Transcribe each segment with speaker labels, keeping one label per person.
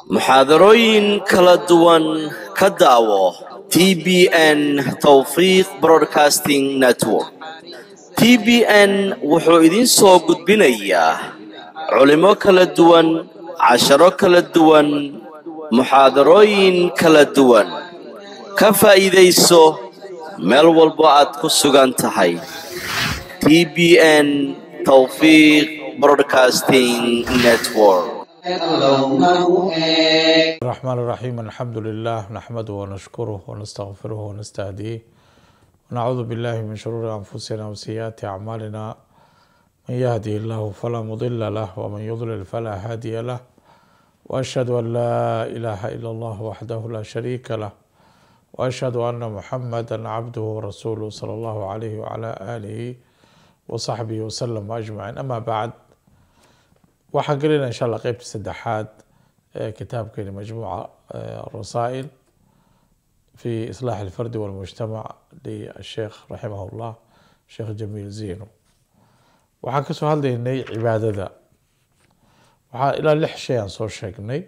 Speaker 1: Muxaadarooyin kala duwan ka daawo TBN Towfiiq Broadcasting Network. TBN wuxuu idiin soo gudbinayaa culimo kala duwan, casharo kala duwan, muxaadarooyin kala duwan. Ka faa'iidayso meel walbo aad ku sugan tahay. TBN Towfiiq Broadcasting Network.
Speaker 2: الرحمن الرحيم، الحمد لله نحمده ونشكره ونستغفره ونستهديه، ونعوذ بالله من شرور أنفسنا وسيئات أعمالنا، من يهده الله فلا مضل له ومن يضلل فلا هادي له، وأشهد أن لا إله إلا الله وحده لا شريك له، وأشهد أن محمدا عبده ورسوله صلى الله عليه وعلى آله وصحبه وسلم أجمعين، أما بعد. Waxaan gelinaa insha Allah qeybta saddexaad ee kitaabkeeni majmuuca rasaa'il fi islaax alfardi walmujtamac lisheekh raximah llah, Sheekh Jamiil Zino. Waxaan kasoo hadlaynay cibaadada. Waxaa ilaa lix shay aan soo sheegnay.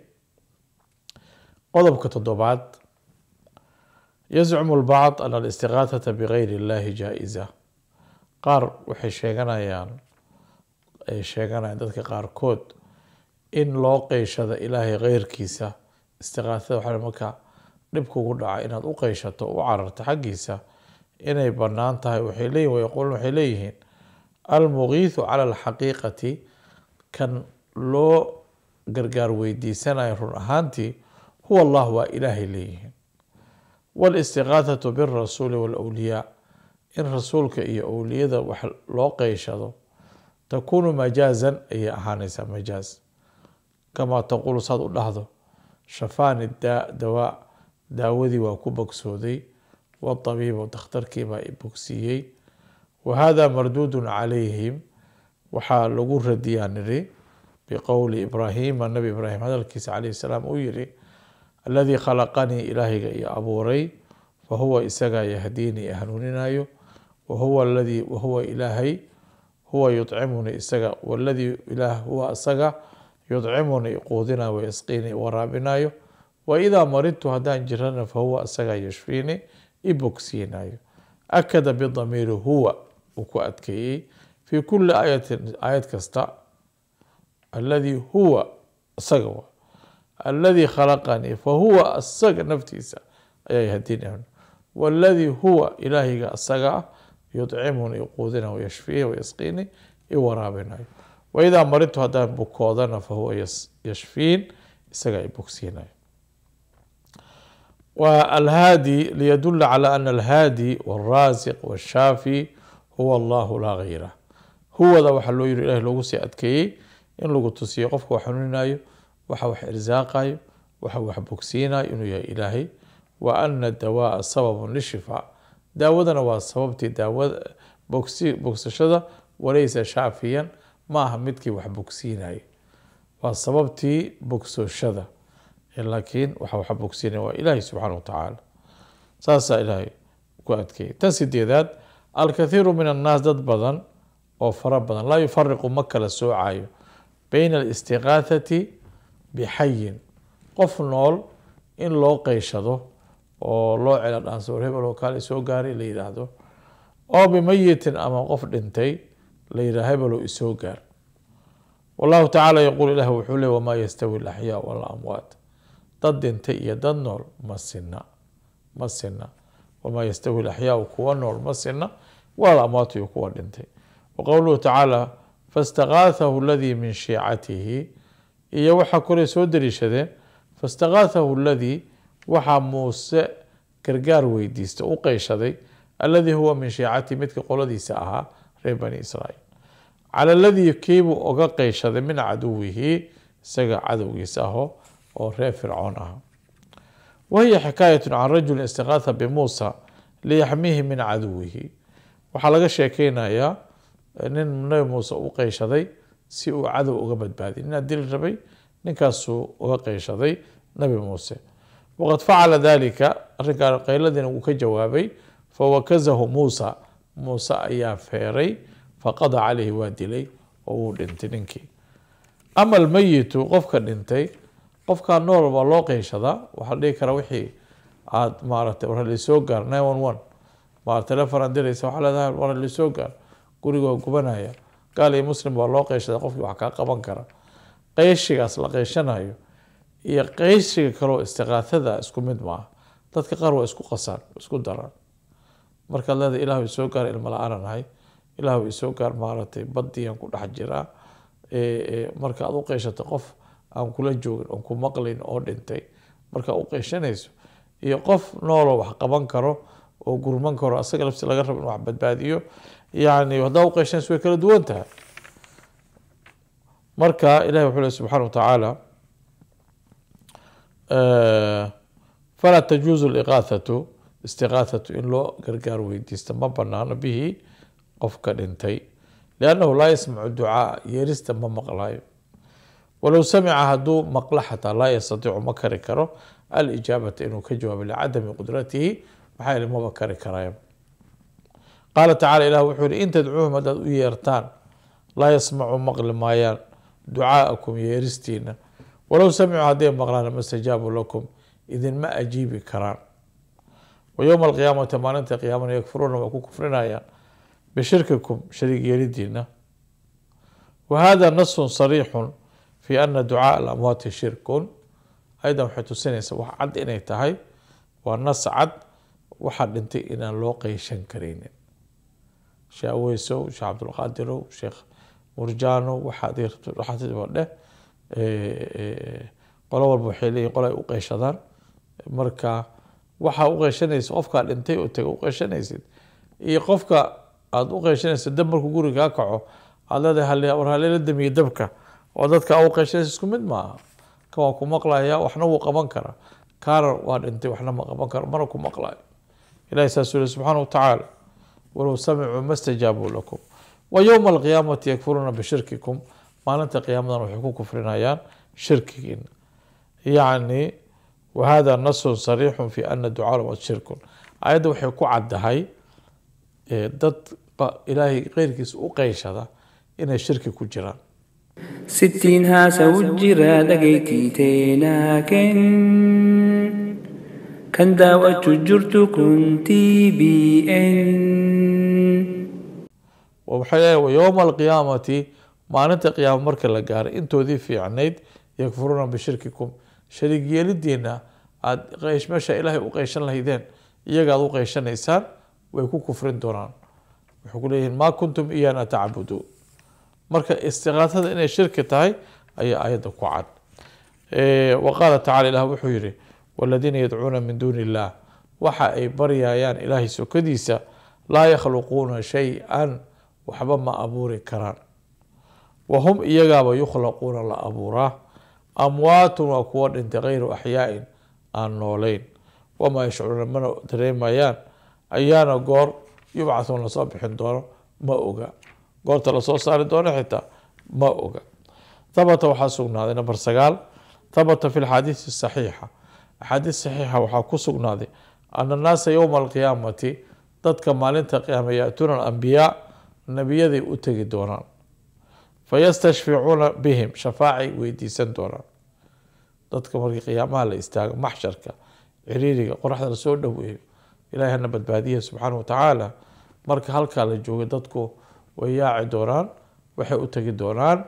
Speaker 2: Qodobka toddobaad: yazcumu lbacd ana alistigaahata bigayri illahi jaa-iza. Qaar waxay sheeganayaan, ay sheeganayaan dadka qaarkood, in loo qeyshada Ilaahay keyrkiisa. Istiqaasada waxaa marka dhib kugu dhaca inaad u qeyshato, u cararto xaggiisa, inay bannaan tahay. Waxay leeyihin, wayaquuluun, waxay leeyihiin: almugiithu cala alxaqiiqati, kan loo gargaar weydiisanayo run ahaantii, huwa Allah, waa Ilaahay leeyihiin. Walistiqaathatu birasuuli walawliyaa, in rasuulka iyo owliyada wax loo qeyshado, takunu majaazan, ayay ahaanaysaa majaaz, kamaa taquulu, saad u dhahdo: shafaani daa dawaa, daawadii waa ku bogsooday, watabiibu, dakhtarkii baa i bogsiiyey. Wa hada marduudun calayhim, waxaa lagu radiyaa nidhi biqowli Ibraahima, Nabi Ibraahim hadalkiisa calayhi salaam uu yihi: aladii khalaqanii, Ilaahayga iyo abuuray, fa huwa, isagaa, yahdiinii, i hanuuninayo, wahuwa aladii, wahuwa Ilaahay, huwa yudcimunii, isaga, waladii ilaah, huwa isaga, yudcimunii, iquudinayo, wayasqiinii, waraabinayo, wa idaa maridtu, haddaan jirana, fa huwa, isagaa, yashfiini, i bogsiinayo. Akada bidamiiri huwa, uu ku adkeeyey, fii kuli aayatin, aayad kasta. Alladii huwa, isaga wa aladii khalaqanii, fa huwa, isaga naftiisa ayaa yahdiinaya, waladii huwa, Ilaahayga isaga ah, yudcimunii, iquudina, wayashfiini, wayasqiini, i waraabinayo, waidaa maridtu, haddaan bukoodana, fa huwa yashfiin, isagaa i bogsiinayo. Alhaadi, liyadula calى ana alhaadi wاlraasiq wاshaafi huwa Allahu laa gayrah. Huwada waxaa loo yiri, Ilahay loogu sii adkeeyey, in lagu tusiyo qofka wax xanuuninayo, waxa wax irsaaqayo, waxa wax bogsiinayo inuu yahay Ilaahay. Wa ana dawaa sababun lishifaa, daawadana waa sababtii daawada bogsi bogsashada, walaysa shaafiyan, ma aha midkii wax bogsiinaya, waa sababtii bogsashada, laakiin waxa wax bogsiinaya waa Ilaahay subxaana wa tacaala. Saasaa Ilaahay ku adkeeyay. Tan sideedaad: alkathiiru min annaas, dad badan oo fara badan, laa yufariqu, ma kala soocayo, bayna alistiqaathati bixayin, qof nool in loo qeyshado oo loo celo dhaanso, war hebel oo kaale soo gaaray la yidhaahdo, oo bimayitin, ama qof dhintay la yidhahdo hebeloo isoo gaar. Wallahu tacaala yaquul, Ilah wuxuu ley: wamaa yastawi alaxyaa walamwaat, dad dhintay iyo dad nool ma sina, ma sina. Wamaa yastawi alaxyaau, kuwa nool ma sina, wala amwaatu, iyo kuwa dhintay. Wa qowluhu tacaala: fastakaathahu aladii min shiicatihi. Iyo waxaa koley soo daliishadeen: fastakaathahu aladii, waxaa Muuse gargaar weydiistay, u qeyshaday, alladii huwa min shiicatihi, midka qoladiisa ahaa, reer Bani Israiil, cala aladii, kiibuu oga qeyshaday, min caduwihi, isaga cadowgiisa aho oo reer Fircoon ah. Wahiya xikaayatu can rajulin istikaatha bimuusa liyaxmiihi min caduwihi. Waxaa laga sheekeynayaa nin Nabi Muuse u qeyshaday si uu cadow uga badbaadiy, ninaa dili rabay, ninkaasuu uga qeyshaday Nabi Muuse. Waqad facala dalika, arrinkaa qayladiina wuu ka jawaabay. Fawakazahu Muusa, Muuse ayaa feeray, faqada caleyhi, waa dilay oo wuu dhintay ninkii. Ama almayitu, qofka dhintay, Qofkaa nool waa loo qeyshadaa, waxaa la dhihi karaa wixii aada maaragtay war halisoo gaar 911, ma telefon aad diraysa, waxaa leedahay war halisoo gaar, guriga waa gubanaya. Gaal iyo muslim waa loo qeyshadaa qofkii wax kaa qaban kara. Qeyshigaas la qeyshanayo iyo qeyshiga kaloo istiqaathada isku mid maaha. Dadka qaar waa isku qasaan, isku daraan. Markaad leedahay Ilaahu isoo gaar, ilmo la-aanan ahay, Ilaahu isoo gaar, maaragtay badiyaan ku dhex jiraa, marka aad u qeyshato qof aan kula joogin oon ku maqlayn oo dhintay markaa u qeyshanayso, iyo qof nooloo wax qaban karo oo gurman karo, asaga lafsi laga rabo in wax badbaadiyo, yani haddaa u qeyshanayso way kala duwan tahay. Marka Ilahi wuxuu leh subxaana wa tacaala falaa tajuuzu liqaathatu, istiqaathatu in loo gargaar weydiista ma banaano bihi qofka dhintay, liannahu laa yasmacu ducaa, yeerista ma maqlayo. Walow samica, hadduu maqlo xataa, laa yastatiicu, ma kari karo alijaabata, inuu ka jawaabo, licadami qudratihi, maxaa yeele maba kari karayo. Qaala tacala, Ilah wuxuu yihi in tadcuuhum, haddaad u yeertaan, laa yasmacuu, maqli maayaan ducaa'akum, yeeristiina. Walow samicuu, hadday maqlaan, ma stajaabuu lakum, idinma ajiibi karaan. Wa yowma alqiyaamati, maalinta qiyaamana, yakfuruuna, waa ku kufrinayaan bishirkikum, shariig yeelidiina. Wa hada nasun sariixun fi ana ducaaa alamwaati shirkun. Aydan waxay tusinaysaa wax cad inay tahay, waa nas cad, waxaa dhintay inaan loo qeyshan karaynin. Sheekh Aweysow, Sheekh Cabdulqaadirow, Sheekh Murjaano, waxaad waxaad dheh, qolo walba waxay leeyihin qolo ay u qeyshadaan. Marka waxaa u qeyshanaysa qofkaa dhintay oo taga u qeyshanaysid, iyo qofka aada u qeyshanaysid dab markuu guriga kaa kaco aada leedahay war haleela damiye dabka, oo dadka u qeyshanaysa isku mid maaha. Kan waa ku maqlaya, waxna wuu qaban karaa, kaana waa dhintay, waxna ma qaban karo, mana ku maqlayo. Ilahi saasuu yihi subxaana wa tacaala walow samicuu ma stajaabuu lakum. Wa yowma alqiyaamati yakfuruuna bishirkikum, maalinta qiyaamadan waxay ku kufrinayaan shirkigiina. Yacni wahada nasun sariixun fi ana ducaa lamad shirkun. Ayadda waxay ku caddahay dad Ilaahay keyrkiisa u qeyshada inay shirki ku jiraan.
Speaker 3: Sittiin haasawu jira dhagaytiiteenaa ken kan daawachuu jirtu kun TBN.
Speaker 2: Waxay leeyahay wayowma alqiyaamati, maalinta qiyaama marka la gaaray intoodii fiicnayd, yakfuruuna bishirkikum, shariig yeelidiina aada qeysh meesha Ilaahay u qeyshan lahaydeen iyaga aad u qeyshanaysaan way ku kufrin doonaan. Waxay ku leeyihiin maa kuntum iyaana tacbuduun. Marka istiqaatada inay shirki tahay ayaa aayadda ku cad. Wa qaala tacala, Ilah wuxuu yihi waladiina yadcuuna min duuni illah, waxa ay baryayaan Ilaahay sokadiisa, laa yakhluquuna shay-an, waxba ma abuuri karaan, wahum iyagaaba yukhlaquuna, la abuuraa, amwaatun, waa kuwa dhintay, kayru axyaain, aan noolayn, wamaa yashcuruuna, mana dareemayaan, ayaana goor yubcathuun, lasoo bixin doono ma oga, goorta lasoo saari doono xitaa ma oga. Habata, waxaa sugnaaday number 9, habata fi lxaadiisi saxiixa, axaadiis saxiixa waxaa ku sugnaaday ana annaasa yowma alqiyaamati, dadka maalinta qiyaama, yaatuuna alambiyaa, nebiyaday u tegi doonaan, fayastashficuuna bihim, shafaacay weydiisan doonaan. Dadka markii qiyaamaha la istaago, maxsharka ciriiriga qoraxda lasoo dhoweeyo, Ilahay hana badbaadiya subxaana wa tacaala, marka halkaa la joogo dadku way yaaci doonaan, waxay u tegi doonaan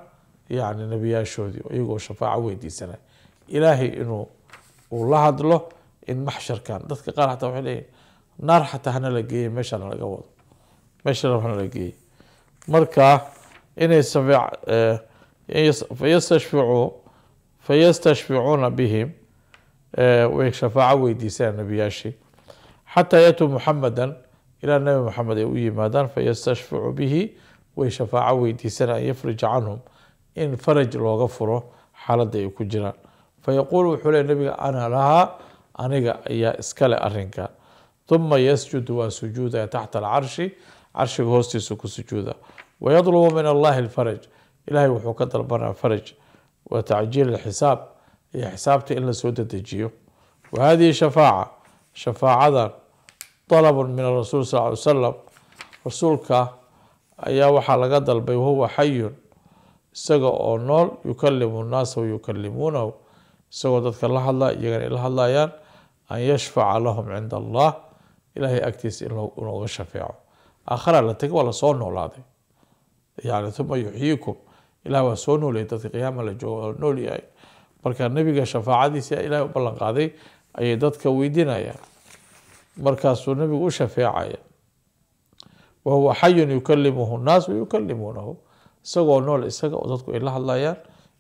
Speaker 2: yacni nebiyaashoodii iyagoo shafaaco weydiisanay Ilaahay inuu uu la hadlo in maxsharkan. Dadka qaar xataa waxay leeyihin naar xataa hana la geeyey, meeshana laga wado, meeshana hana la geeyey. Marka inay fayastashficuuna bihim, way shafaaco weydiisanayaan nebiyaashii, xataa yatuu Muxamadan, ilaa Nebi Maxamed ay u yimaadaan, fayastashficu bihi, way shafaaco weydiisanayaan, yafrija canhum, in faraj looga furo xaaladda ay ku jiraan. Fayaquulu, wuxuu leey nabiga, ana lahaa, aniga ayaa iskale arrinka. Uma yasjudu, waa sujuudaya, taxta alcarshi, carshiga hoostiisa ku sujuuda, wayadlubu min Allahi alfaraj, Ilahay wuxuu ka dalbanaa faraj wa tacjiil alxisaab, iyo xisaabta in lasoo dedejiyo. Wa hadihi shafaaca, shafaacadan, dalabun min arasuul sal ly salam, rasuulka ayaa waxaa laga dalbay, wahuwa xayun, isaga oo nool, yukalimu nnaasa wayukalimuunahu, Isagoo dadka la hadlaya, iyagana ay la hadlayaan, an yashfaca lahum cinda Allah, ilaahay agtiisa in inooga shafeeco. Aakhara la tegay, waa lasoo noolaaday, yani uma yuxyiikum, ilaah waa soo nooleeyay dadka, qiyaama la joogo, waa la nool yahay. Marka nabiga shafaacadiisa ilahay u ballan qaaday ayay dadka weydiinayaan, markaasuu nabigu u shafeecaya. Wahuwa xayun yukalimuhu nnaas wayukalimuunahu, isagoo nool isaga oo dadku ay la hadlayaan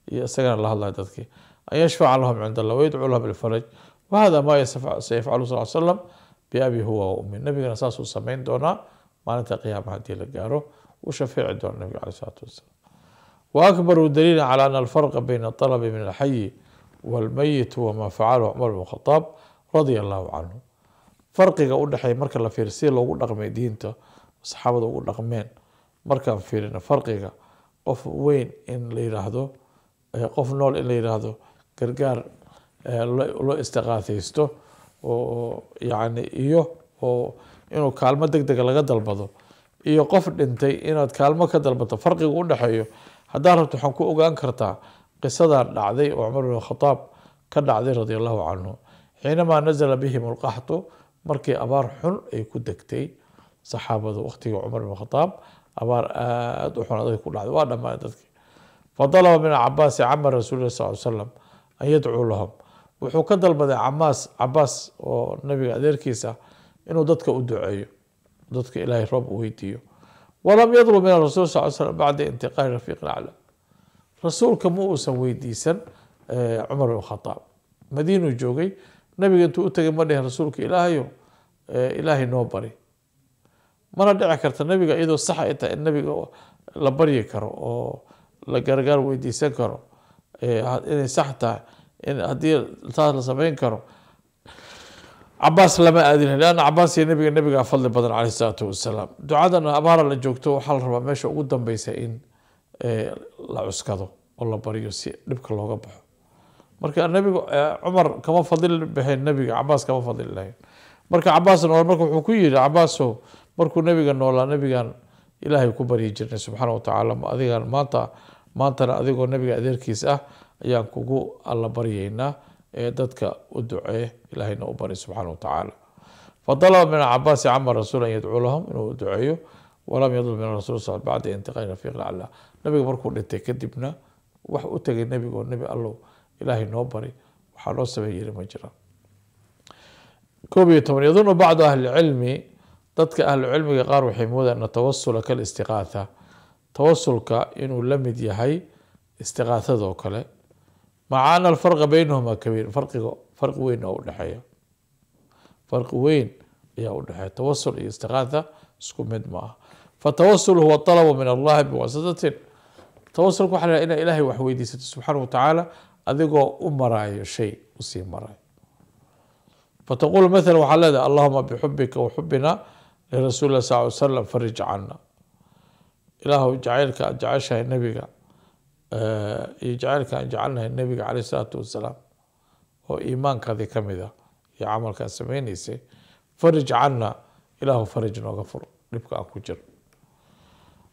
Speaker 2: iyo isagana la hadlaya dadkii. An yashfaca lahum cinda Allah wayadcuu lahum bilfaraj, wahada ma sayafcalu sal slam biabi huwa wa ummi. Nabigana saasuu samayn doonaa maalinta qiyaama haddii la gaaro, uu shafeeci doona nabiga caleyh isalaatu wasalaam. وأكبر دليل على أن الفرق بين الطلب من الحي والميت هو ما فعله عمر بن الخطاب رضي الله عنه. Farqiga u dhexeeya marka la fiiriyo si loogu dhaqmay diinta, saxaabada ugu dhaqmeen, markaan fiirino farqiga qof weyn in la yiraahdo, qof nool in la yiraahdo gargaar loo istiqaathaysto oo yani iyo oo inuu kaalmo deg dega laga dalbado, iyo qof dhintay inaad kaalmo ka dalbato, farqiga u dhexeeyo haddaad rabto waxaan ku ogaan kartaa qisadan dhacday oo Cumar bin Khataab ka dhacday radia allahu canhu, xiinamaa nazala bihim alqaxtu, markii abaar xun ay ku degtay saxaabadu waqtigii Cumar bin Khataab. Abaar aada u xun adag ku dhacday, waa dhammaanay dadkii. Fadalaba min Cabaasi cama rasuuli lah sal slam an yadcuu lahum, wuxuu ka dalbaday Camaas, Cabaas oo nabiga adeerkiisa, inuu dadka u duceeyo, dadka ilaahay roob u weydiiyo. Walam yadlub min rasul sal slam bacda intiqaali rafiiq acla, rasuulka ma uusan weydiisan. Cumar bin Khataab Madiinuu joogay, nabiga intuu u tegay ma dhihin rasuulka ilaahayo ilaahay noo bari. Mana dhici karta nabiga iyadoo sax ay tahay in nabiga la baryi karo oo la gargaar weydiisan karo, inay sax tahay in haddii taas la samayn karo, Cabaas lama aadin, lianna Cabaas iyo nabiga, nabigaa fadli badan caleyh isalaatu wasalaam. Ducadana abaara la joogto, waxaa la rabaa meesha ugu dambeysa in la cuskado oo la baryo si dhibka looga baxo. Marka nabigu Cumar kama fadli baxeen nabiga, Cabaas kama fadli lahayn. Marka Cabaas nool, marka wuxuu ku yihi Cabaasow, markuu nabiga noolaa nabigan ilaahay ku baryi jirnay subxaana watacaala, adigan maanta, maantana adigoo nabiga adeerkiis ah ayaan kugu alla baryaynaa ee dadka u ducee, ilaahayna u bari subxaana watacaala. Fadalaba min Cabaasi cama rasuul an yadcuu lahum, inuu u duceeyo. Walam yadlub min rasul sal bacda intiqaali rafiiq lacla. Nabiga markuu dhintay kadibna wax u tegay nabiga oo nebi allow ilaahay noo bari, waxaa noo sameey yiri ma jiraan. 11, yadunu bacdu ahli cilmi, dadka ahlu cilmiga qaar waxay moodaan ana tawasula kalistiqaatha, tawasulka inuu la mid yahay istiqaathadoo kale, maca ana alfarqa baynahuma kabiir, farqiga farqi weyn oo udhexeeya, farqi weyn ayaa udhexeeya. Tawasul iyo istiqaatha isku mid ma aha. Fatawasul huwa alabu min allahi biwasitatin, tawasulka waxa la yhaha inaa ilaahay wax weydiisato subxaana watacaala adigoo u maraayo shay usii maraayo. Fataqulu mathala, waxaa leedahay allahuma bixubika wa xubina lirasuuli lah sal ly slam farij cana, ilaahu jacaylka aad jeceshahay nebiga iyo jacaylka aan jecelnahay nebiga caleyh isalaatu wasalaam oo iimaankaadii ka mid ah iyo camalkaad sameyneysay, farij cana, ilaahu faraj nooga fur dhibka aan ku jiro.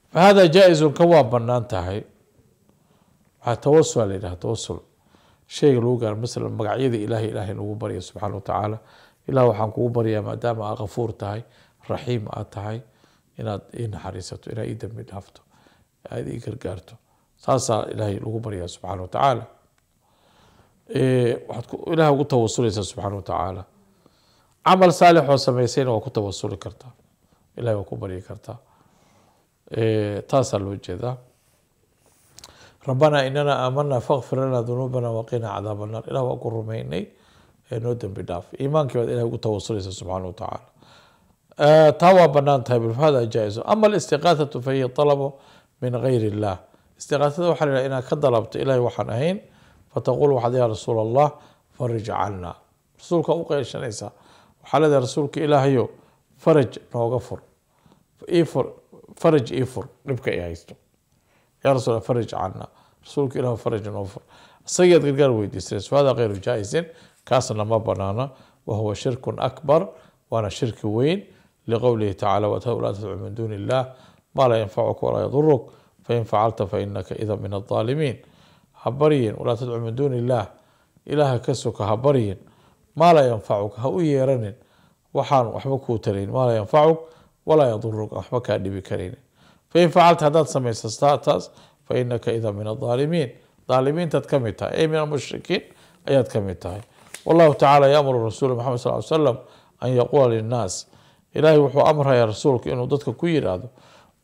Speaker 2: Fa hada jaa-izun, ka waa banaan tahay. Waxaa tawasul la yidhaha, tawasul shayga lagu gaaro, masalan magacyada ilaahay, ilaahay lagu barya subxaana watacaala. Ilah waxaan kugu baryaa maadaama aad kafuur tahay, raxiim aad tahay, inaad ii naxariisato, inaad ii dambi dhaafto, aad ii gargaarto. Saasaa ilaahay lagu baryaa subxaana watacaala. Waxaad ilahay ugu tawasulaysaa subxaana watacaala camal saalix oo samaysayna waa ku tawasuli kartaa, ilahay waa ku baryi kartaa. Taasaa loo jeedaa. Rabbanaa inana aamanaa fakfir lana dunuubana waqina cadaab annaar, ilah waa ku rumaynay ee noo dembi dhaaf. Iimaankii baad ilahay ugu tawasulaysaa subxaana watacaala, taa waa banaan tahay. Hada jaa-izu. Ama alistiqaathatu fahiya talabu min gayr illah, istiqaathada waxaa la yidhaha inaad ka dalabto ilahay waxaan ahayn. Fataqul, waxaad yaa rasuul allah farij cana, rasuulka u qeyshanaysaa, waxaa leedahay rasuulka ilaahayo faraj nooga fur, ii fur faraj, ii fur dhibka i haysto, yaa rasuul faraj cana, rasuulka ilah faraj noo fur, isagiiad gargaar weydiisanayso. Hada kayru jaa-isin, kaasna ma banaana. Wahuwa shirkun akbar, waana shirki weyn, liqowlihi tacala walaa tadcu min duuni illah maa laa yanfacuka walaa yaduruk fain facalta fainaka ida min aldaalimiin. Ha baryin, walaa tadcu min duuni illah, Ilaaha ka soka ha baryin, maa laa yanfacuk, ha u yeeranin waxaan waxba kuu tarayn, maa laa yanfacuk walaa yaduruk, waxba kaa dhibi karaynin. Fain facalta, haddaad samaysa taas, fa inaka idan min aldaalimiin, daalimiintaad ka mid tahay, ay min almushrikiin ayaad ka mid tahay. Wallahu tacala yaamuru rasuula Maxamed sal ly slam an yaquula linnaas, Ilaahay wuxuu amrayaa rasuulka inuu dadka ku yidhaahdo,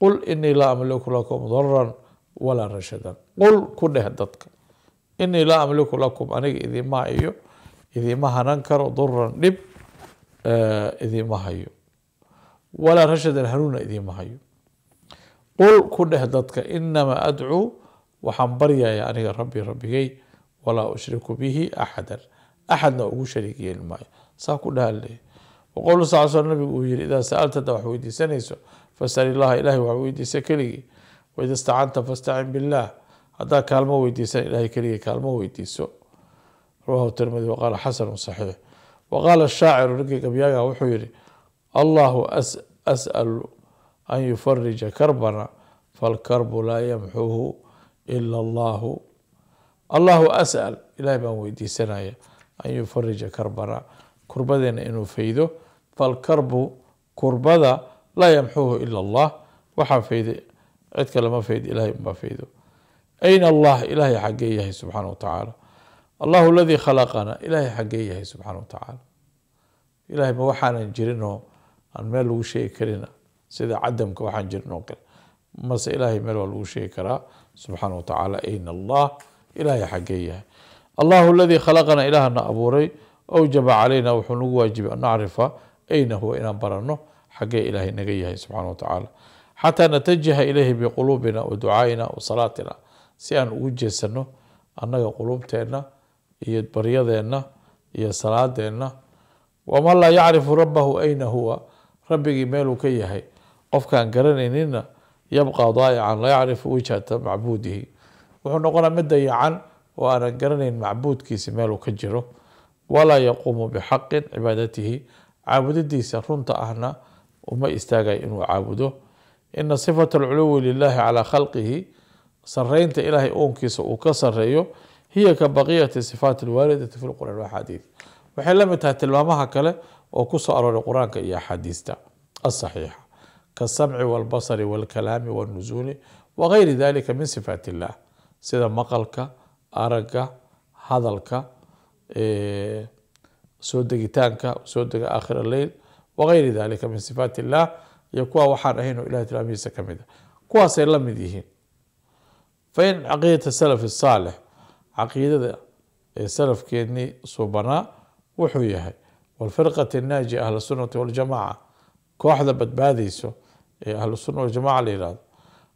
Speaker 2: qul inii laa amliku lakum daran walaa rashadan. Qul, ku dheh dadka, inii laa amliku lakum, aniga idiima hayo, idiima hanan karo, duran dhib idiima hayo, walaa rashadan hanuunna idiima hayo. Qul, ku dheh dadka, inamaa adcuu, waxaan baryayaa aniga, rabbi, rabbigay, walaa ushriku bihi axadan, axadna ugu shariik yeeli maayo. Saa ku dhaha leeyahy. Waqowlu sal sl, nabigu uu yihi, idaa sa'alta, haddaa wax weydiisanayso, fasal illaha, ilahay wax weydiisa keligii. Waida istacanta fastacin billaah, haddaa kaalmo weydiisan, ilahay keligii kaalmo weydiiso. Rawahu Tirmidi waqaala xasanu saxiix. Waqaala shaaciru, ninkii gabyaaga wuxuu yihi, allahu as'alu an yufarija karbana falkarbu laa yamxuhu ila allahu. Allahu as'al, ilahay baan weydiisanaya, an yufarija karbana, kurbadeena inuu faydo, falkarbu, kurbada, laa yamxuhu ila allah, waxaa fayday cid kale ma faydo, ilahay unbaa faydo. Ayna allah? Ilahay xaggee yahay subxaana wa tacaala? Allahu aladii khalaqana, ilahay xaggee yahay subxaana wa tacaala? Ilahay ma waxaanan jirinoo aan meel lagu sheegi karina, sida cadamka waxaan jirin oo kale, mase ilahay meel waa lagu sheegi karaa subxaana wa tacaala? Ayna allah? Ilahay xaggee yahay? Allahu aladii khalaqana, ilaahana abuuray, awjaba calayna, wuxuu nagu waajibay, an nacrifa ayna huwa, inaan barano xaggee ilaahay naga yahay subxaana wa tacaala, xataa natajiha ilayhi biquluubina wa ducaa'ina wa salaatina, si aan ugu jeesano annaga quluubteenna iyo baryadeenna iyo salaadeenna. Waman laa yacrifu rabbahu ayna huwa, rabbigii meeluu ka yahay qofkaan garanayninna, yabqaa daa'ican laa yacrifu wijhata macbuudihi, wuxuu noqonaa mid dayacan oo aanan garanayn macbuudkiisi meeluu ka jiro. Walaa yaquumu bixaqin cibaadatihi, caabudidiisa runta ahna uma istaagayo inuu caabudo. Ina sifata alculuwi lilahi calaa khalqihi, sareynta ilaahay uunkiisa uu ka sareeyo, hiya ka baqiyati sifaat alwaaridati fi lqur'aan waxaadiid, waxay la mid tahay tilmaamaha kale oo ku soo arooray qur-aanka iyo axaadiista asaxiixa, kasamci walbasari walkalaami walnuzuuli wagayri dalika min sifaat illah, sida maqalka, aragga, hadalka, soo degitaanka soo dega aakhir leyl, wagayri dalika min sifaat illah, iyo kuwa waxaan ahayn oo ilahay tilmaamihiisa ka mid a, kuwaasay la mid yihiin. Fain caqiidata salaf asaalix, caqiidada ee salafkeennii suubanaa wuxuu yahay, walfirqati annaajiya ahlusunnati waljamaca, kooxda badbaadayso ee ahlusunna waljamaca la yihahdo,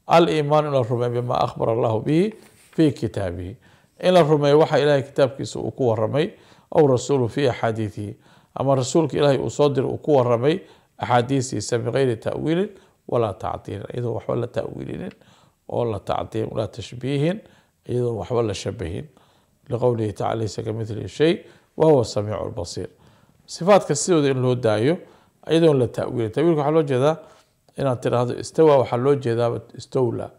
Speaker 2: aliimaan, in la rumeeyo, bima akhbara allahu bihi fii kitaabihi, in la rumeeyo waxa ilahay kitaabkiisa uu ku waramay, aw rasuulu fii axaadiidihi, ama rasuulka ilahay uu soo diray uu ku waramay axaadiistiisa, bigayri ta'wiilin walaa tacdiilin, iyadoo waxba la ta'wiilinin oo la tacdiil, walaa tashbiihin, iyadoon waxba la shabahin, liqowlihi tacala laysa kamithlihi shay wahuwa samiicu lbasiir. Sifaadka sidooda in loo daayo iyadoon la ta'wiilin. Ta'wiilka waxaa loo jeedaa inaad tiraahdo istawa waxaa loo jeedaaba istowla,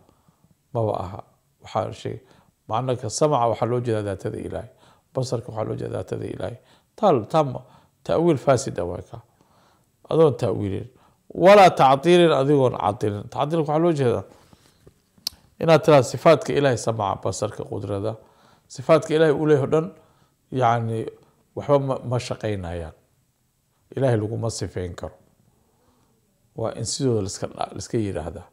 Speaker 2: maba aha. Waxaa sheegay macnaka samca waxaa loo jeedaa daatada ilaahay, basarka waxaa loo jeedaa daatada ilaahay. Taa ta'wiil faasida waay ka, adoon ta'wiilin, walaa tacdiilin, adigoon cadilin. Tacdiilka waxaa loo jeedaa inaad tiraahdo sifaadka ilaahay, samca, basarka, qudrada, sifaadka ilaahay uu leeyahay o dhan, yacni waxba ma shaqaynayaan, ilaahay laguma sifeyn karo, waa in sidooda laiska yidhaahdaa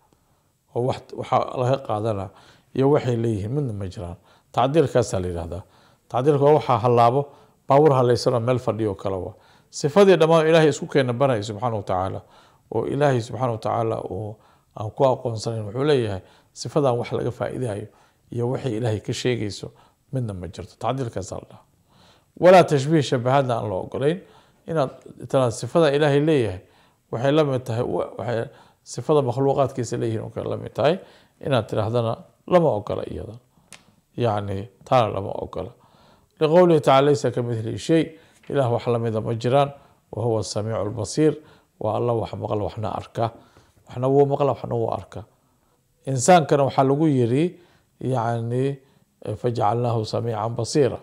Speaker 2: oo wax waxaa laga qaadanaa iyo waxay leeyihiin midna ma jiraan. Tacdiilkaasaa la yidhahdaa. Tacdiilka waa waxaa hallaabo, baabuur halaysanoo meel fadhiyo kale. Waa sifadii dhammaan ilaahay isku keena banaya subxaana wa tacaala, oo ilaahay subxaana wa tacaala uu aan ku aqoonsanayn, wuxuu leeyahay sifadan wax laga faa'iidayo iyo waxay ilaahay ka sheegayso midna ma jirto. Tacdiilkaasaa la dhahaa. Walaa tashbiih, shabahaadna aan la ogolayn, inaad tiraa sifada ilaahay leeyahay waxay la mid tahay waxay sifada makhluuqaadkiisa leeyihiin oo kale la mid tahay, inaad tiraahdana lama ogola iyadan, yacni taana lama ogola. Liqowlihi tacala laysa kamithlihi shay, ilaah wax lamida ma jiraan, wa huwa samiicu lbasiir, waa alla wax maqla waxna arka, waxna wuu maqla waxna wuu arka. Insaankana waxaa lagu yiri yacni fajacalnaahu samiican basiira.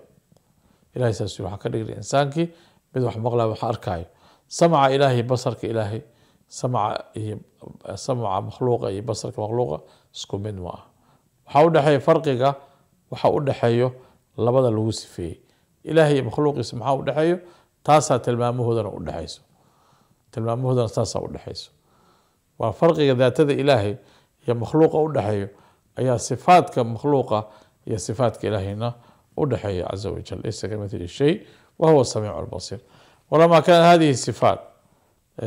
Speaker 2: Ilahay saas waxaa ka dhigay insaankii mid wax maqlayo, wax arkaayo. Samca ilaahay, basarka ilaahay, samca iyo samca makhluuqa iyo basarka makhluuqa isku mid ma aha. Waxaa u dhexeeya farqiga, waxa u dhexeeyo labada lagu sifeeyey ilaahay iyo makhluuqiisa, maxaa u dhexeeyo? Taasaa tilmaamahoodana u dhexeyso, tilmaamahoodana taasaa u dhexeyso. Waa farqiga daatada ilaahay iyo makhluuqa u dhexeeyo ayaa sifaadka makhluuqa iyo sifaadka ilaahayna u dhexeeya caza wajal. Laysa kamithlihi shay wa huwa samiicu albasiir. Walamaa kaana hadihi sifaat,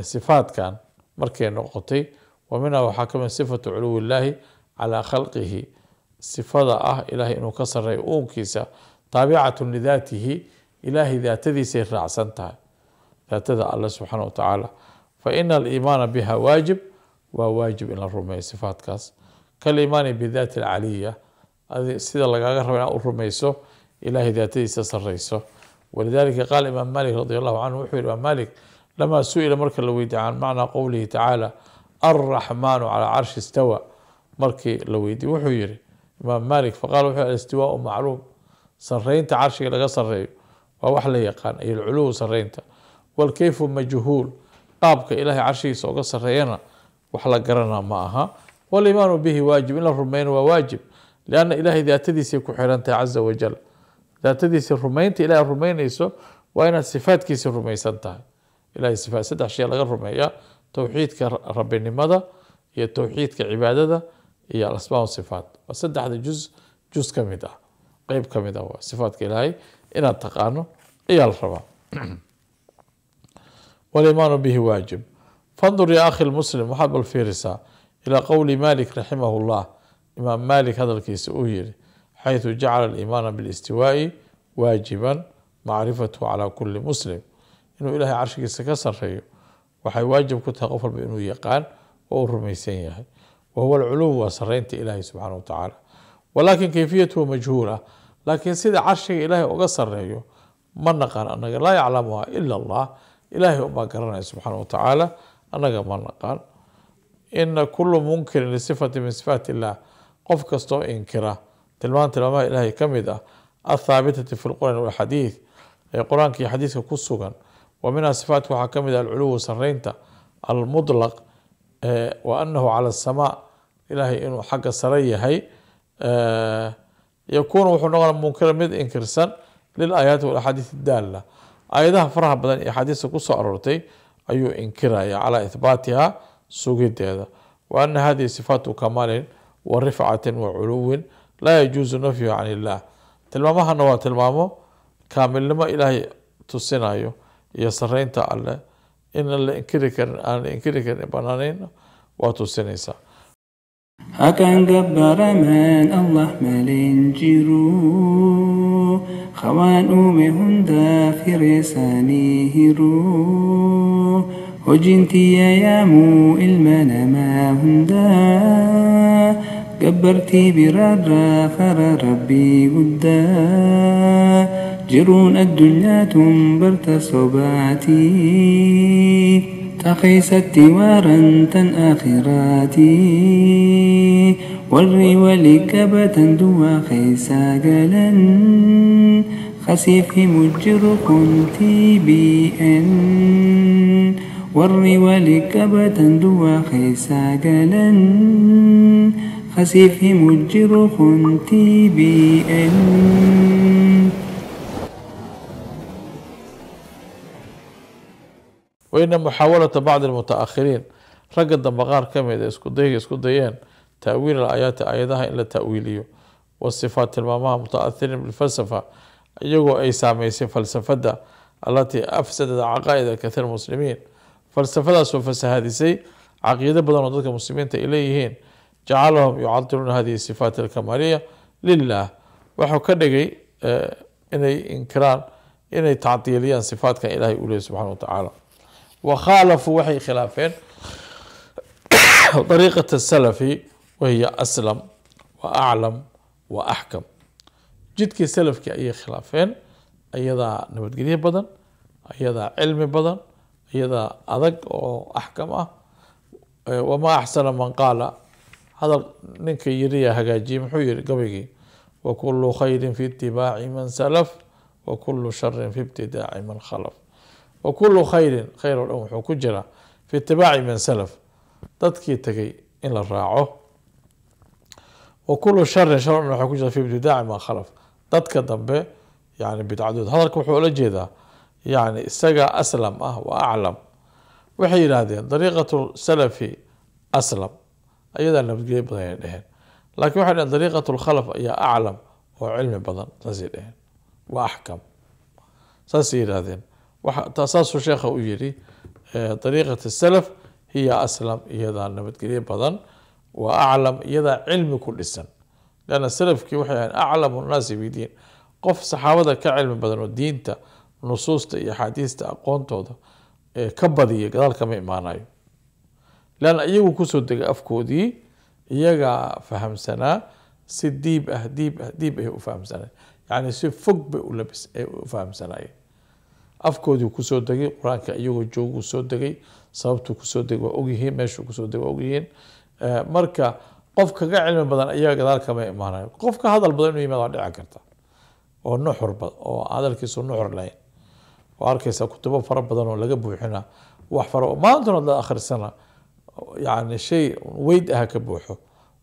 Speaker 2: sifaatkan markay noqotay, wa minha waxaa ka mid sifatu culuwi illaahi calaa khalqihi, sifada ah ilaahay inuu ka sarreeyo uunkiisa, taabicatun lidaatihi, ilaahay daatadiisay raacsan tahay, daatada alle subxaana wa tacaala. Fa ina aliimaana biha waajib, waa waajib in la rumeeyo sifaatkaas, kaliimaani bidaati alcaliya, sida lagaaga rabo inaad u rumayso ilaahay daatadiisa sarreyso. Walidalika qaala imaam Malik radi allahu canhu, wuxuu yihi imaam Malik lamaa su-ila, marka la weydiiye can macnaa qowlihi tacaala alraxmaanu calaa carshi istawa, markii la weydiiye wuxuu yihi imaam Malik, faqala wuxuu alistiwaau macluum, sarreynta carshiga laga sarreeyo waa wax la yaqaan, ay alculuwu sarreynta, walkayfu majhuul, qaabka ilaahay carshigiisa uga sarreeyana wax la garanaa ma aha. Waliimaanu bihi waajib, in la rumeyno waa waajib, lianna ilaahay daatadiisay ku xiran tahay caza wajal. Daatadiisa rumeynta ilahay rumeynayso waa inaad sifaatkiisa rumaysan tahay. Ilahay sifaat saddex shay laga rumeeyaa: towxiidka rabbinimada iyo towxiidka cibaadada iyo alasmaa wasifaat. Waa saddexda juz, juz ka mid ah, qeyb ka mid ah waa sifaatka ilaahay inaad taqaano ayaa la rabaa. Waliimaanu bihi waajib. Fandur yaa akhi lmuslim, waxaad bal fiirisaa ilaa qowli Malik raximah llah, imaam Malik hadalkiisa uu yihi, xayثu jacala aliimaana bilistiwaa'i waajiban macrifatuhu calaa kuli muslim. Inuu ilahay carshigiisa ka sareeyo waxay waajib ku tahay qof walba inuu yaqaan oo uu rumaysan yahay. Wa huwa alculuw, waa sareynta ilaahay subxaana wa tacaala, walaakin kayfiyatuhu majhuula, laakiin sida carshiga ilaahay uga sareeyo ma naqaan annaga, laa yaclamuha ila allah, ilaahay unbaa garanaya subxaana wa tacaala, annaga ma naqaan. Ina kulu munkirin lisifati min sifaat illah, qof kastoo inkira tilmaan tilmaamaha ilaahay ka mid ah, athaabitati fi lqur'aan walxadiid, ee qur-aanka iyo xadiiska ku sugan, wa minha sifaatka waxaa ka mid ah alculuwu sareynta almutlaq, wa anahu cala asamaa, ilaahay inuu xagga sare yahay, yakuunu wuxuu noqona munkira mid inkirsan lilaayaati walaxaadiis daalla, aayadaha faraha badan iyo axaadiista kusoo aroortay ayuu inkiraya calaa ihbaatiha, sugideeda. Wa ana hadihi sifaatu kamaalin wa rifcatin wa culuwin laa yajuusu nafyuhu can illah. Tilmaamahana waa tilmaamo kaamilnimo ilaahay tusinayo iyo sareynta alle, inaan la inkiri karin, aan la inkiri karin banaanayn waa tusinaysaa.
Speaker 3: Hakan gabbaramaan Allah maleen jiru, khawaan uume hundaa fireesaanii hiru, hojintiya yaamuu ilma namaa hundaa, gabbartii biraarraa kara rabbii guddaa, jiruun addunyaatun barta sobaatii, ta keessatti waaran tan aakhiraatii, warri wali qabatan duwaa keessa galan, khasiif himu jiru kun TBN, warri wali qabatan duwaa keessa galan, khasiif himu jiru kun TBN.
Speaker 2: Waina muxaawalata bacdi almutaakhiriin, ragga dambe qaar ka mid a isku dayga isku dayeen ta'wiil alaayaati, aayadaha in la ta'wiiliyo, wasifaat tilmaamaha, mutaathiriin bilfalsafa, iyagoo ay saameysay falsafada, allatii afsadat caqaa'ida kathiir muslimiin, falsafadaasoo fasahadisay caqiido badan oo dadka muslimiinta ay leeyihiin, jacalahum yucadiluuna hadihi sifaat alkamaaliya lilah, wuxuu ka dhigay inay inkiraan, inay tacdiiliyaan sifaatkan ilahay uu leeyay subxana wa tacaala. Wakhaalafuu, waxay khilaafeen dariiqat asalafi, wahiya aslam wa aclam wa axkam, jidkii salafkii ayay khilaafeen, ayadaa nabadgelyo badan, ayadaa cilmi badan, ayadaa adag oo axkam ah. Wamaa axsana man qaala, hadal ninka yiriyaa hagaajiyey, muxuu yihi gabaygii? Wakulu khayrin fi itibaaci man salaf, Wa kullu sharin fi ibtidaaci man khalaf, wa kullu khayrin, khayr oo dhan wuxuu ku jiraa fi itibaaci man salaf, dadkii tegay in la raaco. Wa kullu sharin, shar oo dhan waxaa ku jira fi ibtidaaci man khalaf, dadka dambe yani bidcadooda. Hadalka wuxuu ula jeedaa yani isaga aslam ah wa aclam. Waxay yidhaahdeen dariiqatu salafi aslam, ayadaa nabadgelyo badan ay dheheen, laakiin waxay dheheen dariiqatu lkhalaf ayaa aclam oo cilmi badan, saasay dheheen, wa axkam, saasay yidhaahdeen. Saasuu sheekha u yidhi dariiqat salaf hiya aslam, iyadaa nabadgelyo badan, wa aclam, iyadaa cilmi ku dhisan. Lianna salafkii waxay ahayn aclamu nnaasi bidiin, qof saxaabada ka cilmi badan oo diinta nusuusta iyo axaadiista aqoontooda ka badiya gadaal kama imaanayo, leanna iyagu kusoo degay afkoodii, iyagaa fahamsanaa si diib ah, diib ah, diib ay u fahamsanay, yani si fog bay ulabis ay u fahamsanaayeen. Afkoodii kusoo degay qur-aanka, iyagoo jooguu soo degay, sababtuu kusoo degay waa ogyihiin, meeshuu kusoo degay waa ogyihiin. Marka qof kaga cilmi badan iyaga gadaal kama imaanayo. Qof ka hadal badan inuu yimaado waa dhici karta, oo nuxur oo hadalkiisu nuxur lahayn, waa arkaysaa kutubo fara badan oo laga buuxina wax fara maantuna la akhrisana, yani shay weyd ah ka buuxo,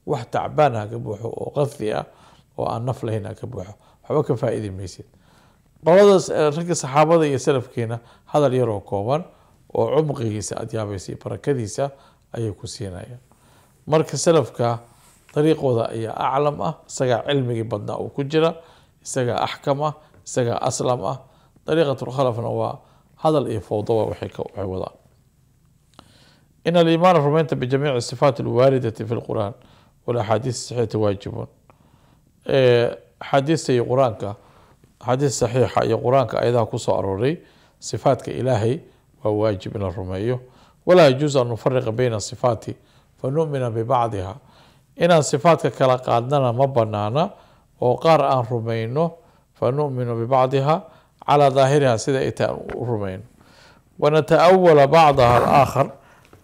Speaker 2: wax tacbaan ah ka buuxo, oo qadfi ah oo aan naf lahayn ah ka buuxo, waxba ka faa'iidi maysid. Qoladaas ragga saxaabada iyo salafkiina hadal yaroo kooban oo cumqigiisa aad yaabaysa iyo barakadiisa ayay ku siinayaan. Marka salafka dariiqooda ayaa aclam ah, isagaa cilmigii badnaa uu ku jira, isagaa axkam ah, isagaa aslam ah. Dariiqatulkhalafna waa hadal iyo fowdo, waxay wadaan. In aliimaana, rumaynta, bijamiici sifaat alwaaridati fi lqur'aan walaxaadiis saxiixati waajibuun. Axaadiista iyo qur-aanka, axaadiis saxiixa iyo qur-aanka ayadaha kusoo arooray sifaadka ilaahay waa waajib in la rumeeyo. Walaa yajuusu an nufariqa bayna sifaati fa nu'mina bibacdiha, inaan sifaadka kala qaadnana ma banaana oo qaar aan rumayno, fa nu'minu bibacdiha calaa daahiriha, sida ay tahay aan u rumayno, wanata-awala bacdaha alaakhar,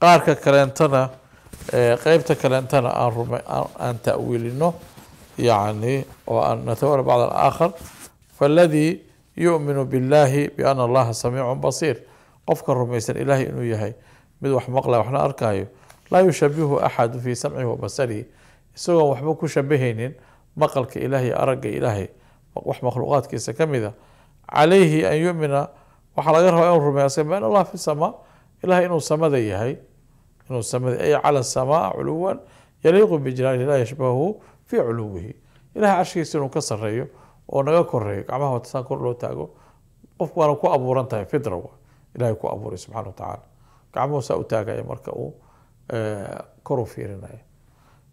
Speaker 2: qaarka kaleentana, qeybta kaleentana aan ruma aan ta'wiilino, yani oo aan natawala bacd alaakhar. Faladii yu'minu billahi biana allaha samiicun basiir, qofka rumaysan ilaahay inuu yahay mid wax maqlaya waxna arkayo, laa yushabihu axadu fii samcihi wa basarihi, isagoon waxba ku shabahaynin maqalka ilaahay aragga ilaahay wax makhluuqaadkiisa ka mid a. Calayhi an yumina, waxaa laga rabaa inuu rumeeyo asaga bian allah fi samaa, ilahay inuu samada yahay, inuu samada ay cala samaa culuwan yaliiqu bijalaalihi laa yashbahu fii culuwihi. Ilahay carshigiisa inuu ka sareeyo oo naga koreeyo, gacmaha watasaan kor loo taago, qofku waana ku abuuran tahay fitra, wa ilahay ku abuuray subxana wa tacaala, gacmuhu saa u taagaya marka uu kor u fiirinaya,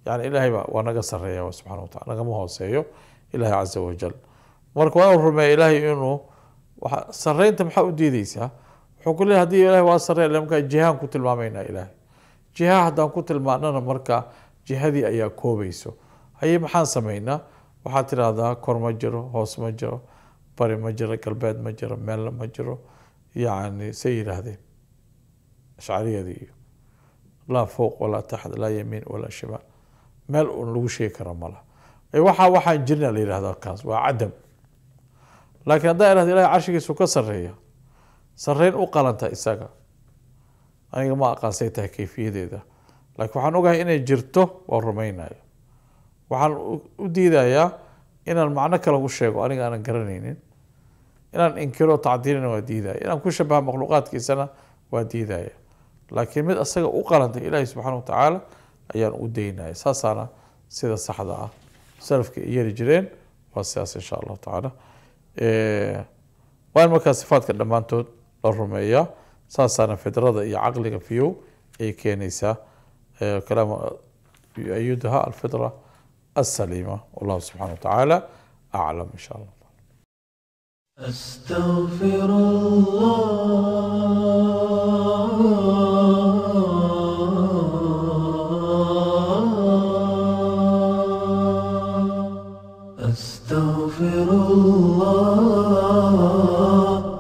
Speaker 2: yani ilahay baa waa naga sareeya subxana wa tacala, nagama hooseeyo ilahay caza wajal. Marka waa inuu rumeeya ilaahay inuu sareynta. Maxaa u diideysaa? Wuxuu ku leeyahay hadii ilahay waa sareeya, markaa jihaan ku tilmaameynaa ilahay, jiha haddaan ku tilmaanana marka jihadii ayaa koobayso. Haye, maxaan sameynaa? Waxaad tidhaahdaa kor ma jiro, hoos ma jiro, bari ma jiro, galbeed ma jiro, meelna ma jiro, yacni say yidhaahdeen ashcariyadii iyo laa fowq walaa taxt, laa yamiin walaa shimaal, meel uun lagu sheegi karo malaha. Waxa waxaan jirna la yidhahdaa kaas waa cadam. Laakiin haddaan idhahdo ilahay carshigiisu ka sarreeya, sarreyn u qalanta isaga, aniga ma aqaansay tahay kayfiyadeeda, laakiin waxaan ogahay inay jirto, waa rumaynaya. Waxaan u diidayaa inaan macno kale ku sheego aniga aanan garanaynin, inaan inkiro tacdiilina waa diidaya, inaan ku shabaha makhluuqaadkiisana waa diidaya, laakiin mid asaga u qalantay ilaahi subxaana wa tacaala ayaan u daynaya. Saasaana sida saxda ah salafka ay yeeli jireen waa sidaas insha allahu tacaala. Waa in markaa sifaadka dhammaantood la rumeeyaa, saasaana fidrada iyo caqliga fiyow ay keenaysaa. Kalaam yu-ayiduha alfitra السليمة، والله سبحانه وتعالى أعلم إن شاء الله.
Speaker 4: أستغفر الله، أستغفر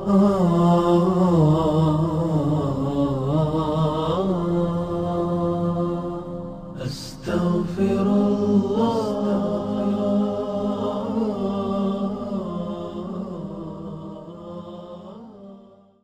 Speaker 4: الله.